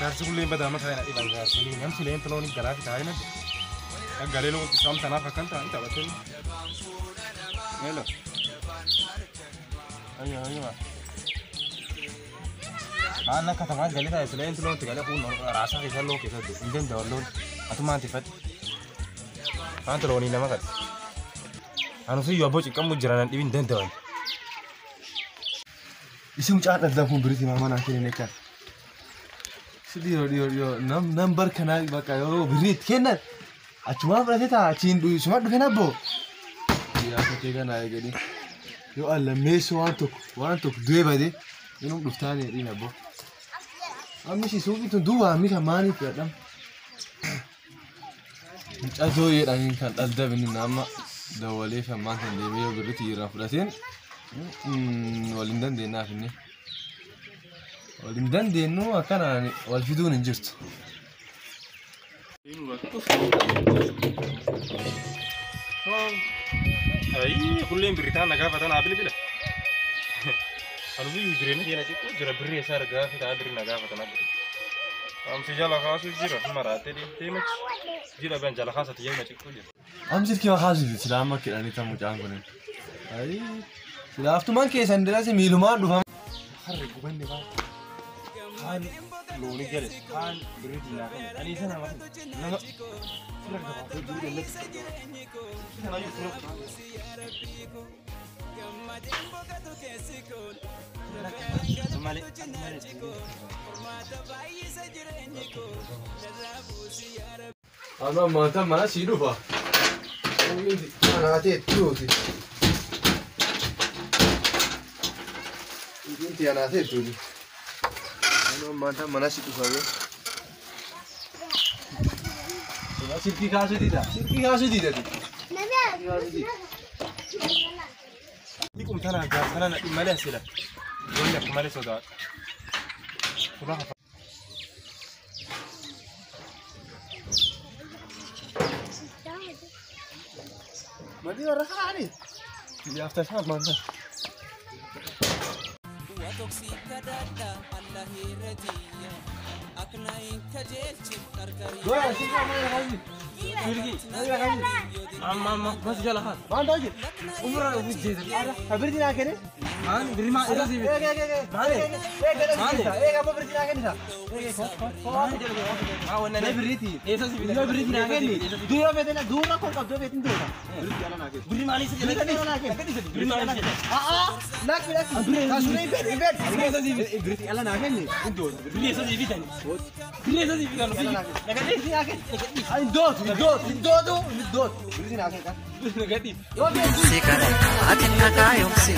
Jaarsi kullee badaa mataa na dhiban jaarsi. Namsi leen toloon garaa fi taa'ee nadde. Galee loon isaam tanaaf akkan ta'an taphatee. Hello. Ayo ayo. Maana katamaa galee taa'e sileen toloon galee kun raasaa keessa loon keessa hin danda'u loon atumaan tifadhe. Maan toloonii nama qaba. Anusiyyuu abboo cinqamuu jira nan dhibin danda'an. Isi mucaan dhaldaa kun biritii maamaa naa kennan jecha. Si dhiiroo dhiiroo dhiiroo nam nam barkanaa bakka yeroo birriitti kennan achumaa fudhatee taa achiin suma dhufe nabboo. Yaa fakkee kanaa eeganii yoo allammeessu waan tokko du'ee badee inuu dhuftaan jedhiin abboo. Ammi si suuqii tun duwwaa ammi kan maaliif fudhadham? Mucaa zooyeedhaan kan dhaldabin amma dawwalee fi ammaan kan deemee yoo birriitti irraa fudhateen wal hin dandeenyaaf inni. Wal hin dandeenyu akkanaan wal fiduun hin jirtu. Ayii kulleen birritaan na gaafatan haa bilbila. Anusiyyuu jireenya keenya xiqqoo jira birrii isaa argaa fi taa birrii na gaafatan haa bilbila. Amsi jala kaasuu jira maraatee deemtee machi. Jira ban jala kaasati yeema xiqqoo jira. Am silkii maqaa silaa amma kidhanii tan mucaan kunin. Ayii silaaftumaan keessan dirasi miilumaan dhufa. Harri gubanne baa. Haan loonii jale haan birrii diinaa kan ani isa nama nama sirra gabaafee jiru jallatti. Isa nayyuu sirra. Malee malee. Amma maanta mana sii dhufa. Anaatee tuuti. Inti anaatee tuuti. Amma maanta mana sii dhufa. Silkii kaasuu dida. Silkii kaasuu dida. Dhiqum tanaa gaafana na malee asila. Wanni akka malee sodaadha. Suuraa hafa. Mali warra kaani. Yaafta isaa maanta. Goya silkii mana kaasi. Silkii. Amma amma bas jala haas. Maanta hojii. Umurraa ofii jeesa. Birrii naa kenne. Maan birrii maa irra siibite. Maali? Maali? Eega abbo birrii naa kennisa. Maa wanna Mee birriiti. Eessa siibite? Yoo birriiti naa kenni. Duura feetee duura koo qabdoo feetiin duura. Birrii maalii isa jala? Birrii naa kenni. Birrii maalii isa jala? Aa lakki lakki. Kaasuun hin fedhu hin fedhu. Birriiti ala naa kenni. Birrii eessa siibitan? Birrii eessa siibitan? Nagadhee. Birriiti naa kenni. Hin dootu hin dootu hin dootu hin dootu. Birriiti naa kenni. Nagadhee. Yoo feetu. Sikara ati nakaayomsi.